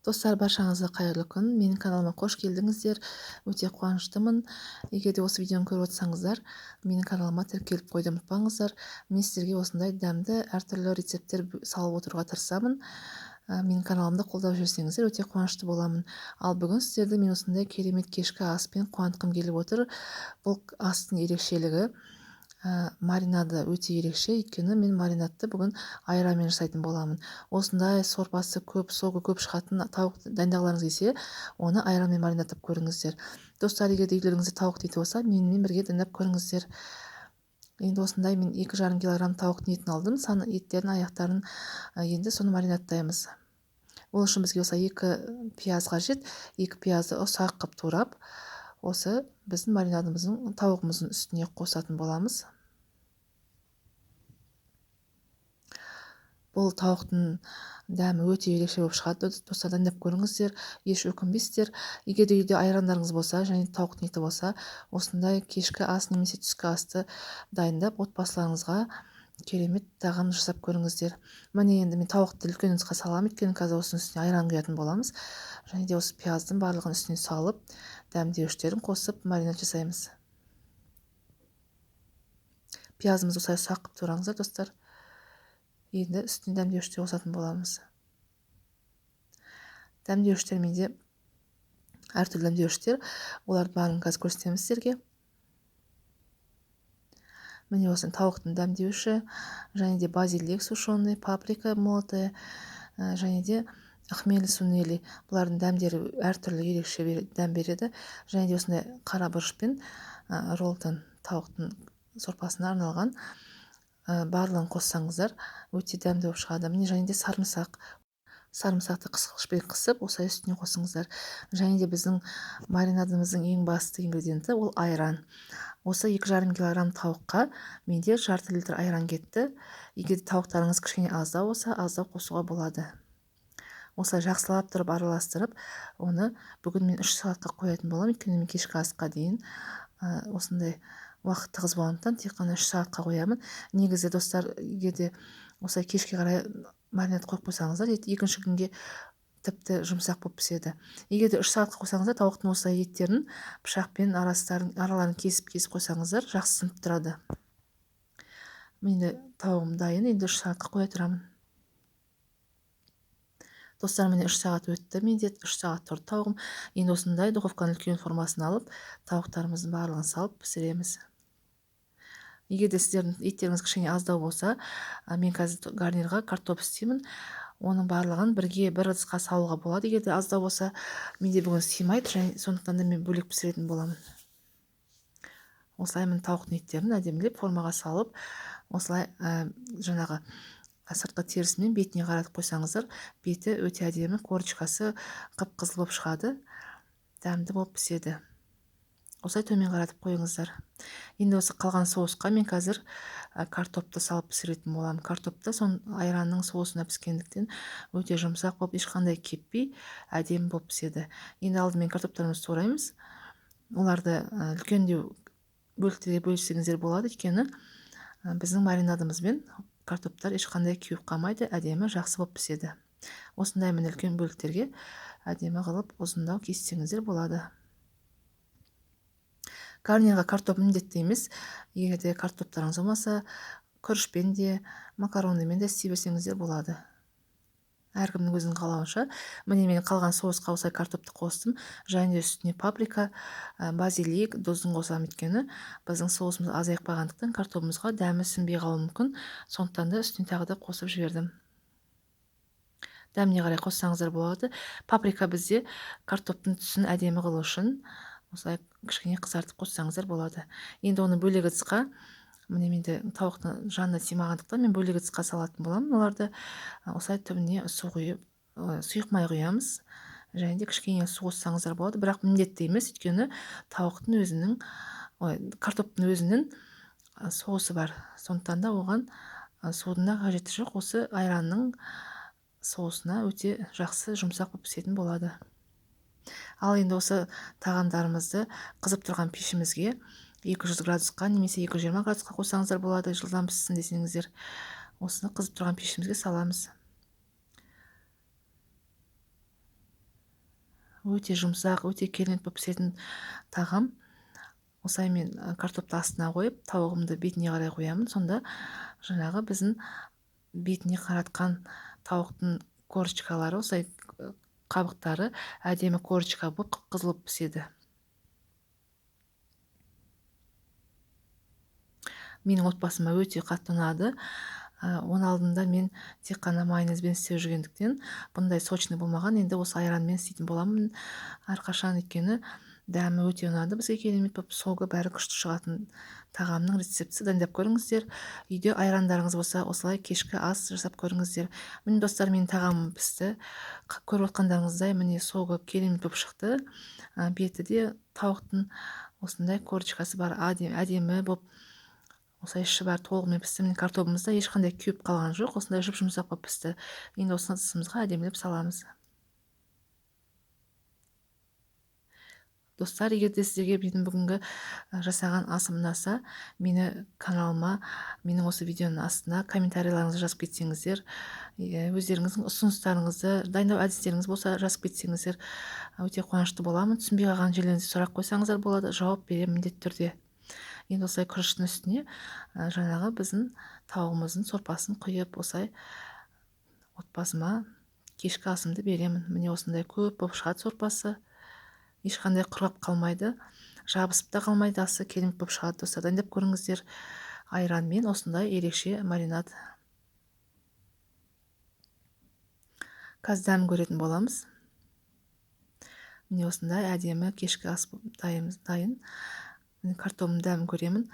Достар, баршаңызға қайырлы күн. Менің каналыма қош келдіңіздер. Өте қуаныштымын. Егер де осы видеоны көріп отырсаңыздар, менің каналыма тіркеліп қоюды ұмытпаңыздар. Мен сіздерге осындай дәмді әртүрлі рецепттер салып отыруға тырысамын. Менің каналымды қолдап жүрсеңіздер, өте қуанышты боламын. Ал бүгін сіздерді мен осындай керемет кешкі аспен қуантқым келіп отыр. Бұл астың ерекшелігі маринады өте ерекше, өйткені мен маринадты бүгін айранмен жасайтын боламын. Осындай сорпасы көп, согы көп шығатын тауық дайындағыларыңыз келсе, оны айранмен маринадтап көріңіздер. Достар, егер де үйлеріңізде тауық еті болса, менімен бірге дайындап көріңіздер. Енді осындай мен 2,5 килограмм тауықтың етін алдым, сан еттерін, аяқтарын, енді соны маринадтаймыз. Ол үшін бізге осылай 2 пияз қажет. 2 пиязды ұсақ қып турап, осы біздің маринадымыздың тауығымыздың үстіне қосатын боламыз. Бұл тауықтың дәмі өте ерекше болып шығады. Достар, дайындап көріңіздер, еш өкінбейсіздер. Егер де үйде айрандарыңыз болса және тауықтың еті болса, осындай кешкі ас немесе түскі асты дайындап отбасыларыңызға керемет тағам жасап көріңіздер. Міне, енді мен тауықты үлкен ыдысқа саламын, өйткені қазір осының үстіне айран құятын боламыз. Және де осы пияздың барлығын үстіне салып, дәмдеуіштерін қосып маринад жасаймыз. Пиязымызды осылай ұсақ қылып тураңыздар, достар. Енді үстіне дәмдеуіштер қосатын боламыз. Дәмдеуіштер менде әртүрлі дәмдеуіштер, олардың барлығын қазір көрсетемін сіздерге. Міне, осы тауықтың дәмдеуіші, және де базилик сушеный, паприка молотая, және де хмели сунели. Бұлардың дәмдері әртүрлі ерекше дәм береді. Және де осындай қара бұрыш пен роллтон тауықтың сорпасына арналған, барлығын қоссаңыздар өте дәмді болып шығады. Міне, және де сарымсақ. Сарымсақты қысқышпен қысып, осылай үстіне қосыңыздар. Және де біздің маринадымыздың ең басты ингредиенті ол айран. Осы 2,5 килограмм тауыққа менде жарты литр айран кетті. Егер де тауықтарыңыз кішкене аздау болса, аздау қосуға болады. Осылай жақсылап тұрып араластырып, оны бүгін мен 3 сағатқа қоятын боламын, өйткені мен кешкі асқа дейін осындай уақыт тығыз болғандықтан тек қана 3 сағатқа қоямын. Негізі, достар, егер де осылай кешке қарай маринад қойып қойсаңыздар, ет екінші күнге тіпті жұмсақ болып піседі. Егер де 3 сағатқа қойсаңыздар, тауықтың осылай еттерін пышақпен араларын кесіп-кесіп қойсаңыздар, жақсы сынып тұрады. Менде тауығым дайын, енді 3 сағатқа қоя тұрамын. Достар, міне 3 сағат өтті, менде 3 сағат тұрды тауығым. Енді осындай духовканың үлкен формасын алып, тауықтарымыздың барлығын салып пісіреміз. Егер де сіздердің еттеріңіз кішкене аздау болса, мен қазір гарнирға картоп істеймін. Оның барлығын бірге бір ыдысқа салуға болады. Егер де аздау болса, менде бүгін сыймайды, және сондықтан да мен бөлек пісіретін боламын. Осылай мен тауықтың еттерін әдемілеп формаға салып, осылай, жаңағы сыртқы терісімен бетіне қаратып қойсаңыздар, беті өте әдемі, корочкасы қып-қызыл болып шығады, дәмді болып піседі. Осылай төмен қаратып қойыңыздар. Енді осы қалған соусқа мен қазір картопты салып пісіретін боламын. Картопты сон айранның соусына піскендіктен өте жұмсақ болып, ешқандай кеппей, әдемі болып піседі. Енді алдымен картоптарымызды тураймыз. Оларды үлкендеу бөліктерге бөлсеңіздер болады, өйткені біздің маринадымызбен картоптар ешқандай кеуіп қалмайды, әдемі жақсы болып піседі. Осындай міне үлкен бөліктерге әдемі қылып ұзындау кессеңіздер болады. Гарнирға картоп міндетті емес. Егер де картоптарыңыз болмаса, күрішпен де, макаронымен де істей берсеңіздер болады. Әркімнің өзінің қалауынша. Міне, мен қалған соусқа осылай картопты қостым. Және де үстіне паприка, базилик, тұзын қосамын, өйткені біздің соусымыз азайып қалғандықтан картобымызға дәмі сіңбей қалуы мүмкін. Сондықтан да үстіне тағы да қосып жібердім. Дәміне қарай қоссаңыздар болады. Паприка бізде картоптың түсін әдемі қылу үшін осылай кішкене қызартып қоссаңыздар болады. Енді оны бөлек ыдысқа, міне менде тауықтың жанына сыймағандықтан мен бөлек ыдысқа салатын боламын. Оларды осылай түбіне су құйып, сұйық май құямыз. Және де кішкене су қоссаңыздар болады, бірақ міндетті емес, өйткені тауықтың өзінің, ой, картоптың өзінің соусы бар. Сондықтан да оған судың да қажеті жоқ. Осы айранның соусына өте жақсы жұмсақ болып пісетін болады. Ал енді осы тағамдарымызды қызып тұрған пешімізге 200 градусқа немесе 220 градусқа қойсаңыздар болады, жылдам піссін десеңіздер. Осыны қызып тұрған пешімізге саламыз. Өте жұмсақ, өте керемет болып пісетін тағам. Осылай мен картопты астына қойып, тауығымды бетіне қарай қоямын. Сонда жаңағы біздің бетіне қаратқан тауықтың корочкалары, осылай қабықтары әдемі корочка болып қып-қызыл болып піседі. Менің отбасыма өте қатты ұнады. Оның алдында мен тек қана майонезбен істеп жүргендіктен бұндай сочный болмаған. Енді осы айранмен істейтін боламын әрқашан, өйткені дәмі өте ұнады бізге, керемет болып, согы бәрі күшті шығатын тағамның рецептісі. Дайындап көріңіздер. Үйде айрандарыңыз болса, осылай кешкі ас жасап көріңіздер. Міне достар, менің тағамым пісті. Көріп отқандарыңыздай, міне согы керемет болып шықты. Беті де тауықтың осындай корочкасы бар, әдемі болып осылай іші бар толығымен пісті. Міне картобымыз да ешқандай кеуіп қалған жоқ, осындай жұп-жұмсақ болып пісті. Енді осыны ыдысымызға әдемілеп саламыз. Достар, егер де сіздерге менің бүгінгі жасаған асым ұнаса, мені каналыма, менің осы видеоның астына комментарийлеріңізді жазып кетсеңіздер, өздеріңіздің ұсыныстарыңызды, дайындау әдістеріңіз болса жазып кетсеңіздер, өте қуанышты боламын. Түсінбей қалған жерлеріңізде сұрақ қойсаңыздар болады, жауап беремін міндетті түрде. Енді осылай күріштің үстіне жаңағы біздің тауығымыздың сорпасын құйып, осылай отбасыма кешкі асымды беремін. Міне осындай көп болып шығады сорпасы. Ешқандай құрғап қалмайды, жабысып та қалмайды, асы керемет болып шығады. Достар, дайындап көріңіздер. Айранмен осындай ерекше маринад. Қазір дәмін көретін боламыз. Міне осындай әдемі кешкі ас дайын. Міне картобымның дәмін көремін.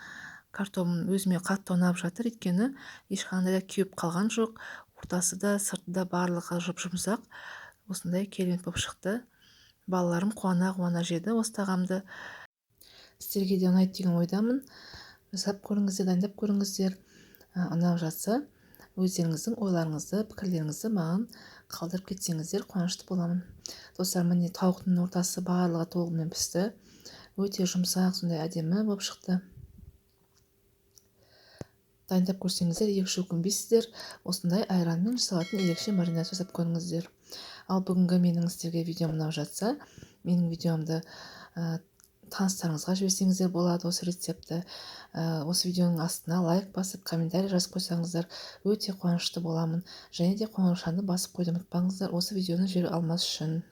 Картобым өзіме қатты ұнап жатыр, өйткені ешқандай да кеуіп қалған жоқ. Ортасы да, сырты да барлығы жұп-жұмсақ. Осындай керемет болып шықты. Балаларым қуана-қуана жеді осы тағамды. Сіздерге де ұнайды деген ойдамын. Жасап көріңіздер, дайындап көріңіздер. Ұнап жатса, өздеріңіздің ойларыңызды, пікірлеріңізді маған қалдырып кетсеңіздер, қуанышты боламын. Достар, міне тауықтың ортасы барлығы толығымен пісті. Өте жұмсақ, сондай әдемі болып шықты. Дайындап көрсеңіздер, ерекше өкінбейсіздер. Осындай айранмен жасалатын ерекше маринад жасап көріңіздер. Ал бүгінгі менің сіздерге видеом ұнап жатса, менің видеомды таныстарыңызға жіберсеңіздер болады осы рецептті. Осы видеоның астына лайк басып, комментарий жазып қойсаңыздар, өте қуанышты боламын. Және де қоңыраушаны басып қоюды ұмытпаңыздар, осы видеоны жібере алмас үшін.